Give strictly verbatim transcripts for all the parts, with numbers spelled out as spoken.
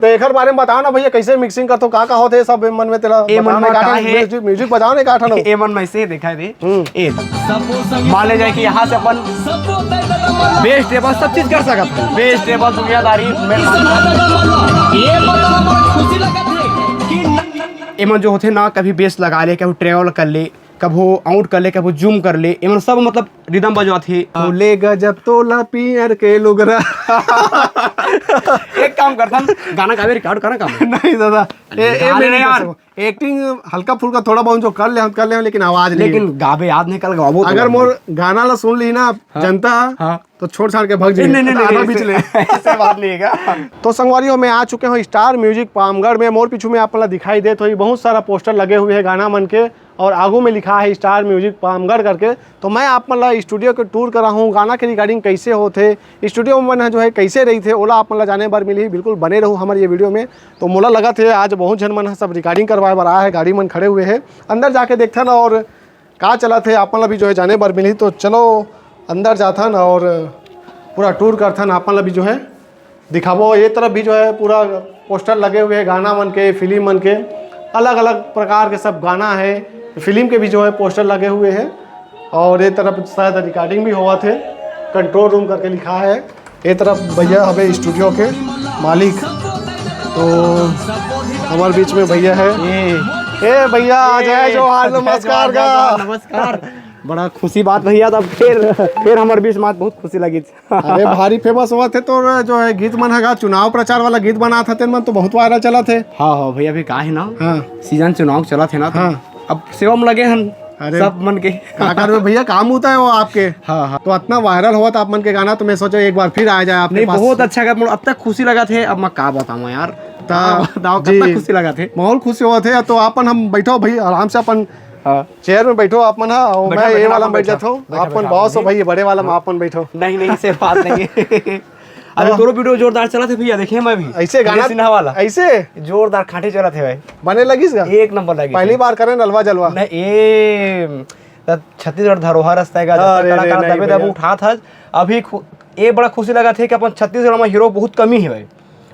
तो एकर बारे में बताओ ना भैया, कैसे मिक्सिंग करथो, का का होथे सब मन में तेला ए मन बताओ ना, में एक आठ का ठन हे? म्यूजिक, म्यूजिक बजाओ ना एक आठ ठन। ए मन में से देखा दे। हम्म। ए, मान ले जाए कि यहाँ से अपन बेस टेबल सब चीज कर सकत हन। बेस टेबल, दुनियादारी, मेरे ये मन जो होथे ना, कभी बेस लगा ले, कभी ट्रेवल कर ले, कभो आउट कर ले, कभो जूम कर ले, एमन सब मतलब रिदम बजवाथे। हाँ। ले गजब तोला पियर के लुगरा। एक काम करथन, गाना गावे, रिकॉर्ड करना काम। नहीं दादा, ए, ए, गाने मैं नहीं नहीं कर यार। सकूं। एक्टिंग हल्का फुल्का थोड़ा बहुत जो कर ले हम, कर ले हम, लेकिन आवाज नहीं। लेकिन गावे याद नहीं, कल गावो तो अगर गावे। मोर गाना ला सुन ली ना हाँ। जनता, हाँ। तो छोड़ छाड़ के भाग नहीं, जाइए। नहीं, नहीं, तो नहीं, आधा नहीं, बीच ऐसे, ले। ऐसे बात नहीं है क्या? तो संगवारी हो, मैं आ चुके हूँ स्टार म्यूजिक पामगढ़ में। मोर पीछू में आप मन ला दिखाई देत होही, बहुत सारा पोस्टर लगे हुए हैं गाना मन के, और आगू में लिखा है स्टार म्यूजिक पामगढ़ करके। तो मैं आप मन ला स्टूडियो के टूर करा हूँ, गाना के रिकॉर्डिंग कैसे होथे, स्टूडियो में मन ह जो है कैसे रहिथे, ओला आप मन ला जाने बर मिलही। बिल्कुल बने रहू हमर ये वीडियो में। तो मोला लगत हे आज बहुत झन मन ह सब रिकॉर्डिंग करवाए बर आया है, गाड़ी मन खड़े हुए हैं, अंदर जाके देखथन और का चलत हे, आप मन ला भी जो है जाने बर मिलही। तो चलो अंदर जाथन और पूरा टूर करथन, आप मन ला भी जो है दिखाबो। ये तरफ भी जो है पूरा पोस्टर लगे हुए हैं गाना मन के, फिल्म मन के, अलग-अलग प्रकार के सब गाना है, फिल्म के भी जो है पोस्टर लगे हुए हैं। और ये तरफ शायद रिकॉर्डिंग भी होवत है, कंट्रोल रूम करके लिखा है। ये तरफ भैया हवे स्टूडियो के मालिक, तो हमारे बीच में भैया है। ए भैया, जय जोहार, नमस्कार गा। नमस्कार। बड़ा खुशी बात भैया, तब फिर, फिर हमारे बीच में बहुत खुशी लगी। अरे भारी फेमस होवत हे तोर जो है गीत मन ह गा, चुनाव प्रचार वाला गीत बनात हते मन तो बहुत वायरल चलत हे। हाँ, हाँ भैया, अभी का है ना, हाँ। सीजन चुनाव चलत हे ना, तो हाँ। अब सेवा में लगे हन अरे। सब मन के। का करबे भैया, काम होता है वो आपके। हाँ, हाँ। तो इतना वायरल होवत आप मन के गाना, तो मैं सोचा एक बार फिर आ जाए आपके नहीं, पास। बहुत अच्छा गा, मोला अतना खुशी लगत हे, अब मैं का बताऊँ यार, ता-, का बताऊँ, जी। कितना खुशी लगत हे। माहौल खुशी होवत हे, तो अपन हम बैठो भाई आराम से अपन हाँ। चेयर में बैठो आप मन हा, और बैठा, मैं ये बैठा, वाला आप में बैठ बैठा। जाता हूँ। बैठा, आप मन बैठा, बॉस हो आप भाई, ये बड़े वाला में बैठा। आप मन बैठो। नहीं, नहीं, ऐसे बात नहीं है। अरे, हाँ। तोरो वीडियो जोरदार चलत हे भैया, देखे मैं भी। ऐसे गाना विनय सिन्हा वाला। ऐसे? जोरदार खांटी चलत हे भाई। बने लगिस गा? एक नंबर लगिस पहली हे। बार करें नलवा जलवा। नहीं, ए, त छत्तीसगढ़ धरोहर रस्ता है गा, जब तक अरे, कलाकार नहीं दबे दबे भैया। उठात हस। अभी खु-, ए बड़ा खुशी लगत हे कि अपन छत्तीसगढ़ में हीरो बहुत कमी हे भाई।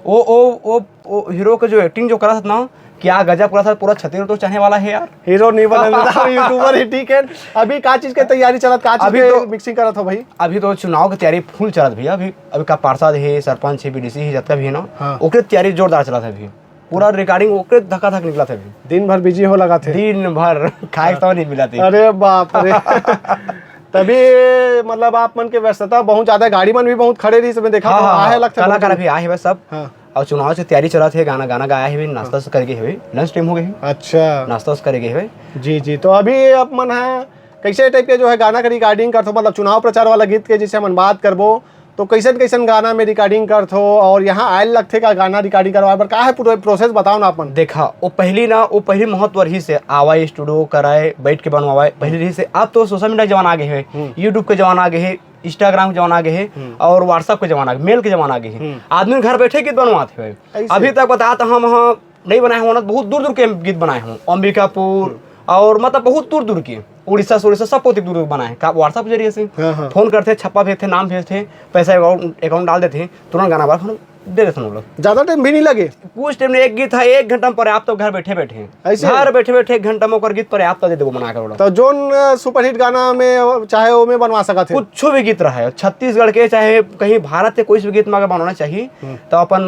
ओ, ओ, ओ, ओ हीरो के जो एक्टिंग जो करत हस ना, क्या गजब करत हस, पूरा छत्तीसगढ़ तो चाहने वाला है यार। हीरो नहीं बनल, यूट्यूबर ही ठीक है। अभी का चीज के तैयारी चलत, का चीज अभी के तो मिक्सिंग करत हो भाई? अभी तो चुनाव के तैयारी फुल चलत भैया। अभी, अभी का पार्षद है, सरपंच है, बीडीसी है, जतका भी है ना, हाँ। ओकरे तैयारी जोरदार चलत है अभी। पूरा रिकॉर्डिंग ओकरे धक्का धक निकलत है अभी। दिन भर बिजी हो लगत है। दिन भर खाए हाँ। तो नहीं मिलत है। अरे बाप रे। तभी मतलब आप मन के व्यस्तता बहुत ज्यादा है, गाड़ी मन भी बहुत खड़े रही, सब में देखा हाँ, तो हाँ, आहे हाँ। लगथे कलाकार बहुत। अभी आहे बस सब। हाँ। और चुनाव से तैयारी चलत हे, गाना, गाना गाया हे, नाश्ता से करके हे, लंच टाइम हो गए हे। अच्छा। नाश्ता से करके हे। जी, जी। तो अभी आप मन है कैसे टाइप के जो है गाना के रिकॉर्डिंग करथो, मतलब चुनाव प्रचार वाला गीत के जैसे हमन बात करबो, तो कैसन कैसन गाना में रिकॉर्डिंग करथो और यहाँ आयल लगथे का गाना रिकॉर्डिंग करवाए बर, का है पूरा प्रोसेस बताओ ना अपन। देखा, वो पहली ना, वो पहली महत्व रही से आवाए स्टूडियो कराए, बैठ के बनवाए, पहली रही से। अब तो सोशल मीडिया के जमाना आ गए हे, हम्म। YouTube के जमाना आ गए हे, Instagram के जमाना आ गए हे हम्म। और WhatsApp के जमाना आ गए, मेल के जमाना आ गए हे। हम्म। आदमी घर बैठे गीत बनवात हे। ऐसे? अभी तक बता तो हम, हम नहीं बनाए हों ना, बहुत दूर दूर के गीत बनाए हों, अंबिकापुर हम्म। और मतलब बहुत दूर दूर के, उड़ीसा से, उड़ीसा सब कोती दूर दूर बनाए हैं। का WhatsApp के जरिए से हाँ, हाँ। फोन करथे, छप्पा भेजथे, नाम भेजथे, पैसा अकाउंट, अकाउंट डाल देथे, तुरंत गाना बार हम दे देथे हम लोग। ज्यादा टाइम भी नहीं लगे। कुछ टाइम नहीं, एक गीत है, एक घंटा में पर्याप्त हो घर बैठे बैठे। ऐसे? घर बैठे बैठे एक घंटा में ओकर गीत पर्याप्त दे देबो बना के ओला। तो जोन, अ, सुपरहिट गाना में, चाहे वो में बनवा सकत हे। कुछ भी गीत रहे, छत्तीसगढ़ के, चाहे कहीं भारत के कोई भी गीत में अगर बनवाना चाहिए, हम्म। तो अपन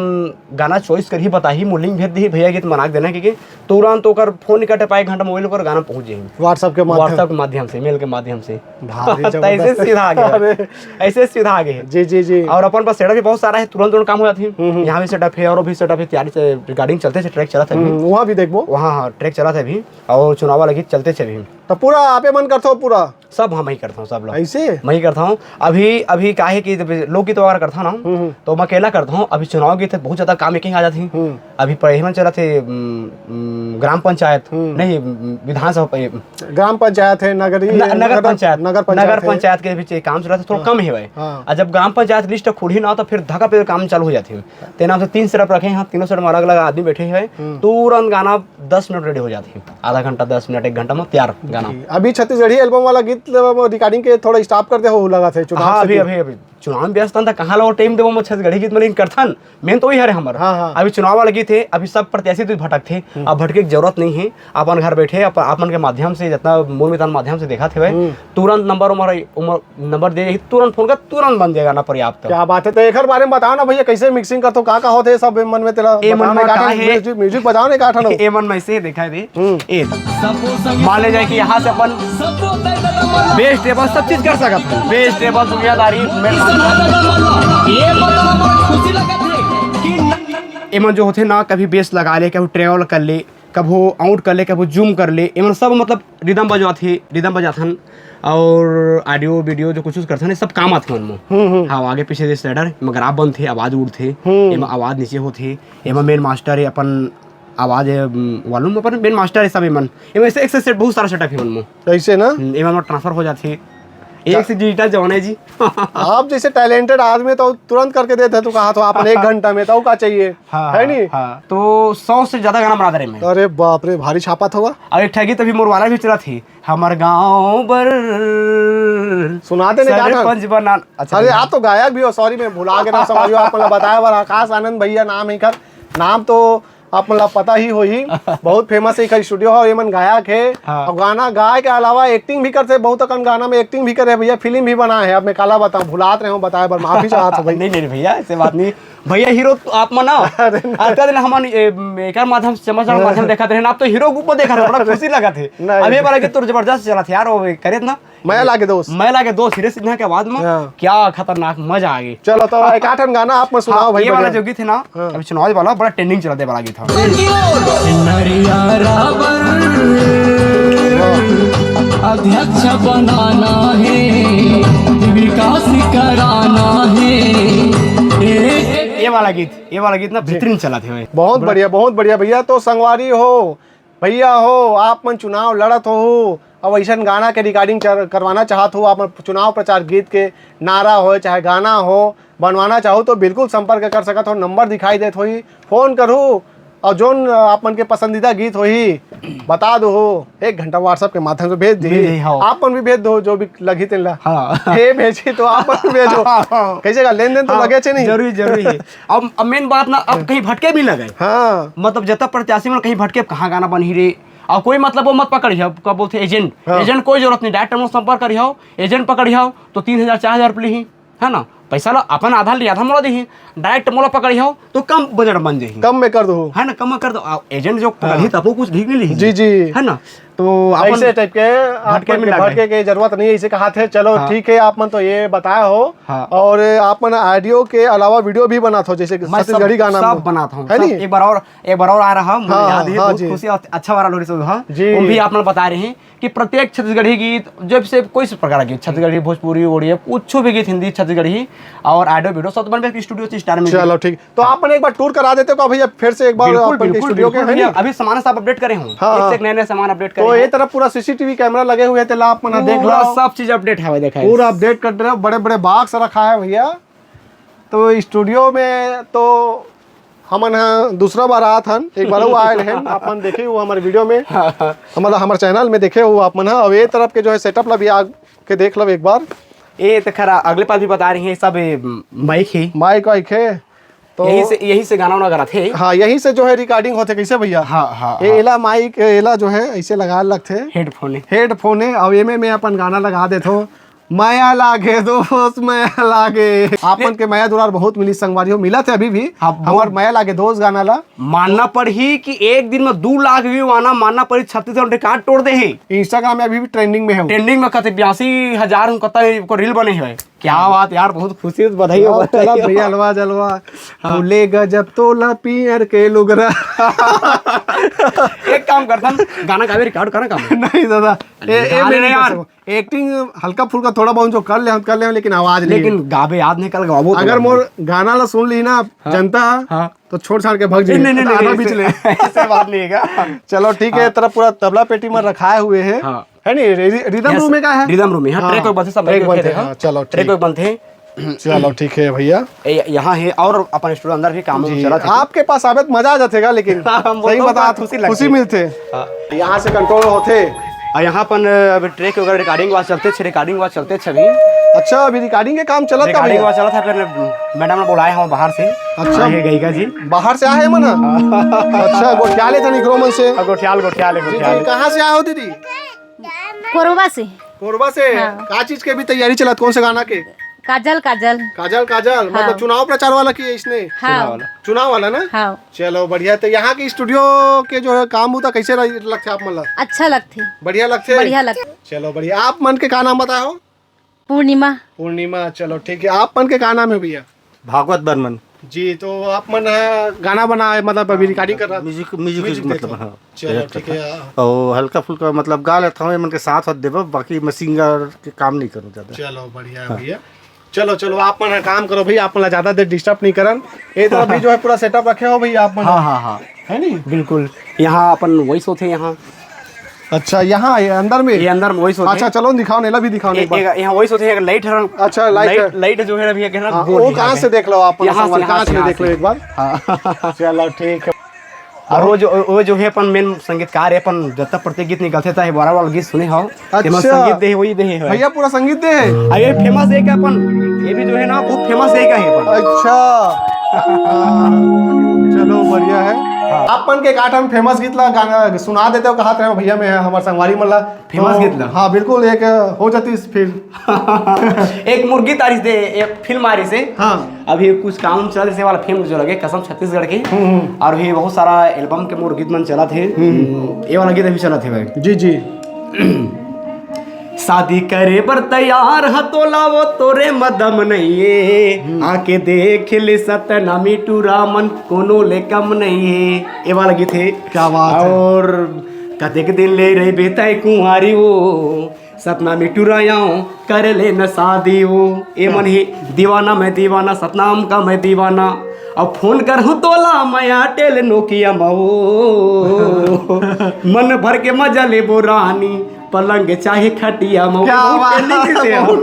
गाना चॉइस करही, बताही, मोर लिंक भेज दीही, भैया गीत बना के देना, क्योंकि तुरंत ओकर फोन नहीं कटे पाए, एक घंटा मोबाइल पर गाना पहुंच जाही। WhatsApp के माध्यम। WhatsApp के माध्यम से, मेल के माध्यम से। भारी तो ऐसे जबरदस्त। सीधा आ गया। अरे। ऐसे सीधा आ गए। जी, जी, जी। और अपन पास सेटअप भी बहुत सारा है, तुरंत तुरंत काम हो जाती है। हम्म, हम्म। यहाँ भी सेटअप है और भी सेटअप है, तैयारी से रिकॉर्डिंग चलते से ट्रैक चलत है अभी। हम्म, वहाँ भी देखबो। वहाँ, हाँ, ट्रैक चलत है अभी और चुनाव वाला गीत चलते से अभी। तो पूरा आपे मन करथो पूरा? सब हम ही करता हूँ, सब लोग। ऐसे? मैं ही करता हूँ। अभी, अभी का है कि जब लोकगीत वगैरह करता हूँ ना, हम्म, हम्म। तो मैं अकेला करता हूँ। अभी चुनाव गीत है, बहुत ज्यादा काम मेकिंग आ जाती है। हम्म। अभी पहले में चला थे, उम, उम, ग्राम पंचायत, हम्म। नहीं, उम, विधानसभा, ए, ग्राम पंचायत है, नगरीय, न-, नगर नगर, पंचायत, नगर पंचायत नगर है। पंचायत के भी चे-, काम चला था, थोड़ा हाँ। कम है भाई। हाँ। और जब ग्राम पंचायत लिस्ट खुली ना, तो फिर धक्का पे काम चालू हो जाती है। तेना हम से तीन सेटअप रखे हैं, तीनों सेटअप में अलग-अलग आदमी बैठे हैं, हम्म। तुरंत गाना दस मिनट रेडी हो जाती है, आधा घंटा, दस मिनट, एक घंटा में तैयार गाना। जी, अभी छत्तीसगढ़ी एल्बम वाला गीत, अ, रिकॉर्डिंग के थोड़ा स्टॉप कर दे हो लगा थे चुनाव हाँ, से अभी, भी। अभी, अभी। चुनाव में व्यस्त हन, त कहाँ ला वो time देबो, मैं छत्तीसगढ़ी गीत मन करथन, main तो वही हरे हमर। हाँ, हाँ। अभी चुनाव वाला गीत हे, अभी सब प्रत्याशी तो भटकथे, हम्म। अब भटके के जरूरत नहीं है। अपन घर बैठे, अपन, अपन के माध्यम से, जितना मोर मितान माध्यम से देखत हवे, हम्म। तुरंत number उमर, उमर number दे जाही, तुरंत phone कर, तुरंत बन जाएगा ना पर्याप्त। क्या बात है, तो एकर बारे में बताओ ना भैया, कैसे mixing करथो, का का होथे सब मन में तेला ए मन बताओ ना, में एक आठ का है? Music, music बजाओ ना एक आठ आनो। ए मन में से देखा दे। हम्म। ए, मान ले जाए कि यहाँ से अपन bass treble सब चीज कर सकत हन। Bass treble, दुनियादारी, main ये मतलब खुशी लगत है कि एमन जो होथे ना, कभी bass लगा ले, कभी treble कर ले, कभू out कर ले, कभू zoom कर ले, एमन सब मतलब rhythm बजवाथे, rhythm बजाथन। और audio video जो कुछ, कुछ करथन, ये सब काम आथे मन में। हम्म, हम्म। हाँ, आगे पीछे जे slider, एमा graph बनथे, आवाज उड़थे, हम्म। एमा आवाज नीचे होथे, एमा main master है अपन आवाज है, उम, volume अपन main master है सब एमन। एमा ऐसे एक से set बहुत सारा setup है मन में। ऐसे ना? हम्म, एमन में transfer हो जाथे। एक से digital जमाना है जी। आप जैसे talented आदमी तो तुरंत करके देते, तो कहा तो आपन एक घंटा में, तो का चाहिए? हाँ, है हाँ, नहीं? हाँ। तो सौ से ज्यादा गाना बना दे रहे मैं। अरे बाप रे, भारी छापा था हुआ। और एक ठगी तभी मोर वाला भी चला थी, हमर गाँव बर सुना देने का था? सरपंच बना। अच्छा, अरे, भैया। आप तो गायक भी हो, sorry, मैं भुला के ना समझियो, आप मतलब बताए वाला आकाश आनंद भैया नाम है कर, नाम तो आप मतलब पता ही होही, बहुत famous है कर studio है, ये मन गायक है। हाँ। और गाना गाए के अलावा acting भी करते, बहुत अकन गाना में acting भी करे भैया, film भी बना है। अब मैं काला बताऊं, भुलात रहे हूँ, बताए बर माफी चाहत हूँ भाई। नहीं, नहीं भैया, ऐसे बात नहीं। भैया hero तो आप मन ना, अरे नहीं। आज का दिन हमन ए, एकर माध्यम से, समाचार माध्यम देखत रहे ना, आप तो hero के ऊपर देखत रहे, बड़ा खुशी लगत है। नहीं। अब ये वाला गीत तोर जबरदस्त चलत है यार, वो करे ना, मया लागे दोस्त। मया लागे दोस्त, हीरे सिन्हा के आवाज में। हाँ। क्या खतरनाक, मजा आ गई। चलो, तो एक आठ गाना आप में सुनाओ हाँ, भाई, ये वाला बढ़िया। जो गीत है ना, हाँ। अभी चुनाव वाला बड़ा trending चलते वाला गीत है। नरिया राबर अध्यक्ष बनाना है, विकास कराना है। ये वाला गीत, ये वाला गीत ना बेहतरीन चला थे भाई। बहुत बढ़िया, बहुत बढ़िया भैया। तो संगवारी हो, भैया हो, आप मन चुनाव लड़त हो, अब ऐसन गाना के recording कर-, करवाना चाहत हो, आप मन चुनाव प्रचार गीत के नारा हो, चाहे गाना हो, बनवाना चाहो तो बिल्कुल संपर्क कर सकत हो। नंबर दिखाई देत होही, फोन करू और जोन, अ, आप मन के पसंदीदा गीत होही, बता दो हो, एक घंटा WhatsApp के माध्यम से भेज दी। भेज दी, हाँ। आप मन भी भेज दो, जो भी लगही तेन ला। हाँ। ये भेजी तो आप मन भी भेजो। हाँ। कैसे का लेन देन तो हाँ, लगे छे नहीं? जरूरी, जरूरी है। अब, अब main बात ना, अब कहीं भटके भी लगे। हाँ। मतलब जब तक प्रत्याशी मन कहीं भटके, कहाँ गाना बनही रे, और कोई मतलब वो मत पकड़ियो, का बोलथे agent, हाँ। Agent कोई जरूरत नहीं, direct मोला संपर्क करियो, agent पकड़ियो तो तीन हजार, चार हजार रुपये लीही, है ना? पैसा ला अपन आधा ले, आधा मोला दीही, direct मोला पकड़ियो तो कम budget बन जाही। कम में कर दो। है ना, कम में कर दो। आ, agent जो हाँ। पकड़ही तब वो कुछ भी नहीं लीही। जी, जी। है ना? तो अपन ऐसे type के आप भटके मन में के ना भटके गए। के जरूरत नहीं है, इसे कहा थे। चलो हाँ। ठीक है, आप मन तो ये बताए हो। हाँ। और आप मन audio के अलावा video भी बनात हो, जैसे कि मैं सब, छत्तीसगढ़ी गाना सब में। बनाता हूँ, है सब। नहीं? एक बार और, एक बार और आ रहा, मुझे हाँ, याद है, हाँ बहुत जी। खुशी और अच्छा वाला लोरी सब, हाँ। जी। वो भी आप मन बता रहे हैं कि प्रत्येक छत्तीसगढ़ी गीत, जब से कोई से प्रकार के गीत, छत्तीसगढ़ी, भोजपुरी, ओड़िया, कुछ भी गीत, हिंदी, छत्तीसगढ़ी, और audio video सब तो बनबे studio से star में। चलो ठीक, तो आप मन एक बार tour करा देते हो भैया, फिर से एक बार बिल्कुल, अपन के बिल्कुल, studio के, बिल्कुल है भैया। नहीं? अभी सामान सब update करे हूँ, हाँ, एक से हाँ। एक नए नए सामान update करे तो ये हूँ। तरफ पूरा CCTV camera लगे हुए थे, आप मन देख पूरा लो। सब चीज update है, देखा है। पूरा update कर रहे हो, बड़े बड़े box रखा है भैया। तो studio में तो हमन ह दूसरा बार आत हन, एक बार वो आए रहन, आप मन देखे हो हमारे video में, हाँ, हाँ। हमारा, हमारे channel में देखे हो आप मन ह। अब ये तरफ के जो है setup ला भी आके देख लो एक बार। ये तो खरा अगले पास भी बता रही है सब, ये mic ही। Mic वाइक है, तो यही से, यही से गाना वाना गाना थे। हाँ, यही से जो है recording होते। कैसे भैया? हाँ, हाँ, ये हाँ। एला mic, एला जो है ऐसे लगा लगते। Headphone है। Headphone है, अब एमे में अपन गाना लगा देते हो। मया लागे दोस्त, मया लागे। आप मन के मया दुलार बहुत मिली संगवारी हो, मिला थे अभी भी। हाँ, बहुत। हमार मया लागे दोस्त गाना ला। मानना पड़ही कि एक दिन में दो लाख view आना, मानना पड़ही, छत्तीसगढ़ record तोड़ दे ही। Instagram में अभी भी trending में है वो। Trending में कते बयासी हजार हूँ, कता को reel बने हुए। क्या बात यार, बहुत खुशी, बधाई हो, वाह, बधाई चला हो। भैया, अलवा जलवा। हाँ। फूले गजब तोला पियर के लुगरा। एक काम करता हूँ, गाना गावे record करा काम। नहीं दादा, ए, ए, गाने मेरी नहीं यार। कसम। Acting हल्का फुल्का थोड़ा बहुत जो कर ले, हम कर ले, लेकिन आवाज नहीं है। लेकिन गावे याद नहीं, कल गावो तो अगर गावे। मोर गाना ला सुन ली ना हाँ। जनता, हाँ। तो छोड़ छाड़ के भाग नहीं, जाइए। नहीं, नहीं, तो नहीं, आधा नहीं, बीच ऐसे, ले। ऐसे बात नहीं है क्या? चलो ठीक है, हाँ। तेरा पूरा तबला पेटी में रखाए हुए है। हाँ। है नहीं, रि-, rhythm yes, room में का है? Rhythm room में, हाँ, हाँ, track को बंद है, सब track एक बंद है, हाँ, चलो, track ठीक। को बंद है। चलो, ठीक है भैया। ए, यहाँ है और अपन studio अंदर भी काम जी, चलत है। आपके पास आवे तो मजा आ जातेगा, लेकिन हाँ, हम सही बोलते हैं, बता, बात खुशी लगती खुशी है। मिलते। हाँ। यहाँ से control होते। और यहाँ अपन अब track वगैरह recording वास चलते छे, recording वास चलते छे अभी। अच्छा, अभी रिकॉर्डिंग के काम चलत हे रिकॉर्डिंग भैया? हुआ चलत हे, फिर मैडम ने बुलाए हे बाहर से। अच्छा। आए हे गायिका जी। बाहर से आए हे मन ह? अच्छा, गोठिया ले तनी एकरो मन से। हाँ, गोठियाल, गोठियाल हे, जी, गोठियाल जी, हे। कहाँ से आए हो दीदी? कोरबा से। कोरबा से? हाँ। का चीज के भी तैयारी चलत, कौन से गाना के? काजल काजल। काजल काजल, मतलब हाँ। चुनाव प्रचार वाला कि इसने? हाँ। चुनाव वाला। चुनाव वाला ना? हाँ। चलो बढ़िया। तो यहाँ के स्टूडियो के जो है काम होता, कैसे रह-, लगथे आप मन ला? अच्छा लगथे। बढ़िया लगथे? बढ़िया लगथे। चलो बढ़िया। आप मन के का नाम बताए हो? पूर्णिमा। पूर्णिमा, चलो ठीक है। आप मन के का नाम है भैया? भागवत बर्मन। जी, तो आप मन ह गाना बनाए, मतलब अभी रिकॉर्डिंग कर रहा? म्यूजिक, म्यूजिक, म्यूजिक मतलब, देते हो। हाँ, चलो, डायरेक्ट ठीक करता है। और हल्का फुल्का मतलब गा लेता हूँ, ये मन के साथ साथ देबो, बाकी मैं सिंगर के काम नहीं करूँ ज्यादा। चलो, बढ़िया है हाँ। भैया। चलो, चलो, आप मन ह काम करो भाई, आप मन ला ज्यादा देर डिस्टर्ब नहीं करन। ये तो अभी जो है पूरा सेटअप रखे हो भाई आप मन। हाँ, हाँ, हाँ। है नी? बिल्कुल। यहाँ अपन वॉइस होते हैं यहाँ। अच्छा, यहाँ ये अंदर में? ये अंदर में वॉइस होते हैं। अच्छा, चलो दिखाओ, नेला भी दिखाओ ना ए-, एक बार। एक, यहाँ वॉइस होते हैं, एक लाइट है। अच्छा, लाइट लाइट, है। लाइट जो है ना भैया, कहना हाँ, गोल वो यहाँ कहाँ पे। से देख लो आप, यहाँ से, संगवारी, यहाँ कहाँ से, से यहाँ देख लो से। एक बार। हाँ। चलो, ठीक है। और वो जो, वो जो है अपन मेन संगीतकार है, अपन जब तक प्रत्येक गीत निकलते था, ये बारह वाला गीत सुने हो। अच्छा। फेमस संगीत दे, वही दे है। भैया पूरा संगीत दे है? आ, ये फेमस है क्या अपन? ये भी जो है ना, बहुत फेमस है क्या है अपन? अच्छा। चलो, बढ़िया है। हाँ। आप मन के एक आठ हम फेमस गीत ला गाना सुना देते हो, कहा थे भैया, मैं हमारे संगवारी मन ला। फेमस तो गीत ला? हाँ, बिल्कुल, एक हो जाती फिर। एक मोर गीत आ रही थे, एक फिल्म आ रही से। हाँ। अभी कुछ काम चल से वाला फिल्म जो लगे कसम छत्तीसगढ़ के। हम्म, हम्म। और भी बहुत सारा एल्बम के मोर गीत मन चलत हे। हम्म। ये वाला गीत अभी चलत हे भाई। जी, जी। शादी करे बर तैयार ह तोला वो तोरे मदम नहीं है। हम्म। आके देख ले सतनामी टूरा मन कोनो ले कम नहीं है। ये वाला गीत है। क्या बात है। और कतेक दिन ले रहिबे तै कुंवारी वो, सतनामी टुरायाओ, कर ले न शादी वो। ए मन ही दीवाना मैं दीवाना, सतनाम का मैं दीवाना। अब फोन करहूँ तोला मैं Airtel Nokia म वो। मन भर के मजा लेबो रानी, पलंग चाहे खटिया म वो। क्या बात है। चलो।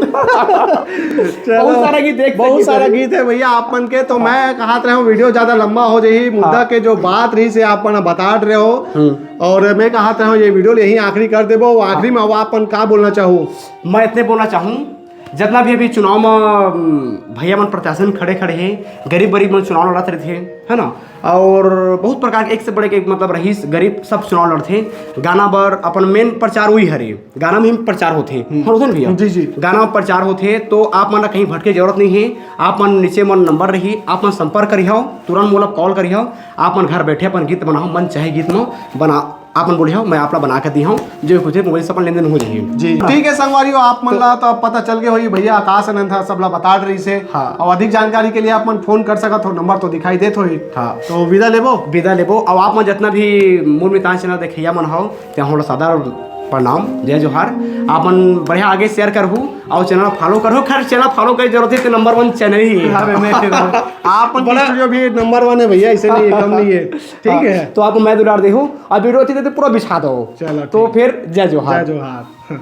बहुत सारा गीत, देख बहुत सारा गीत है भैया आप मन के। तो मैं कहत रहे हूँ वीडियो ज्यादा लंबा हो जाही, मुद्दा हाँ। के जो बात रही से आप मन बतात रहे हो। हम्म। और मैं कहत रहे हूँ ये वीडियो यहीं आखिरी कर देबो। आखिरी में अब आप मन का बोलना चाहू? मैं इतने बोलना चाहूँ, जितना भी अभी चुनाव में, अम, भैया मन प्रत्याशी में खड़े खड़े हैं, गरीब गरीब मन चुनाव लड़त रहिथे, है ना, और बहुत प्रकार के एक से बढ़ के एक मतलब रईस गरीब सब चुनाव लड़थे। गाना बर अपन मेन प्रचार वही हरे, गाना में ही प्रचार होथे। हम्म। हाँ, होथे ना भैया? जी, जी। गाना में प्रचार होथे, तो आप मन ला कहीं भटके जरूरत नहीं है। आप मन नीचे मन नंबर रही, आप मन संपर्क करिहव, तुरंत मोला कॉल करिहव। आप मन घर बैठे अपन गीत बनाओ, मन चाहे गीत में बना, आप मन बोलिहव, मैं आप ला बना के दिहव, जो कुछ है मोबाइल से अपन लेन देन हो जाही। जी, ठीक है संगवारी हो, आप मन ला तो अब पता चल गया होही, भैया आकाश आनंद ह सबला बतात रहिसे। हाँ। और अधिक जानकारी के लिए आप मन फोन कर सकत हो, नंबर तो दिखाई देत होही। हाँ। तो विदा लेबो? विदा लेबो। अब आप मन जितना भी मोर मितान चैनल देखइया मन हव, ते हमला सादर प्रणाम, जय जोहार। आप मन बढ़िया आगे शेयर करहू और चैनल फॉलो करहू। खैर, चैनल फॉलो करे जरूरत है तो नंबर वन चैनल ही है। अरे नहीं, आप मन के बड़ा स्टूडियो भी नंबर वन है भैया, ऐसे नहीं है, कम नहीं है। ठीक है। हाँ, तो आप मैं दुलार देहू, अब वीडियो अच्छी लगे तो पूरा बिछा दो। चलो, तो ठीक। फिर जय जोहार। जय जोहार।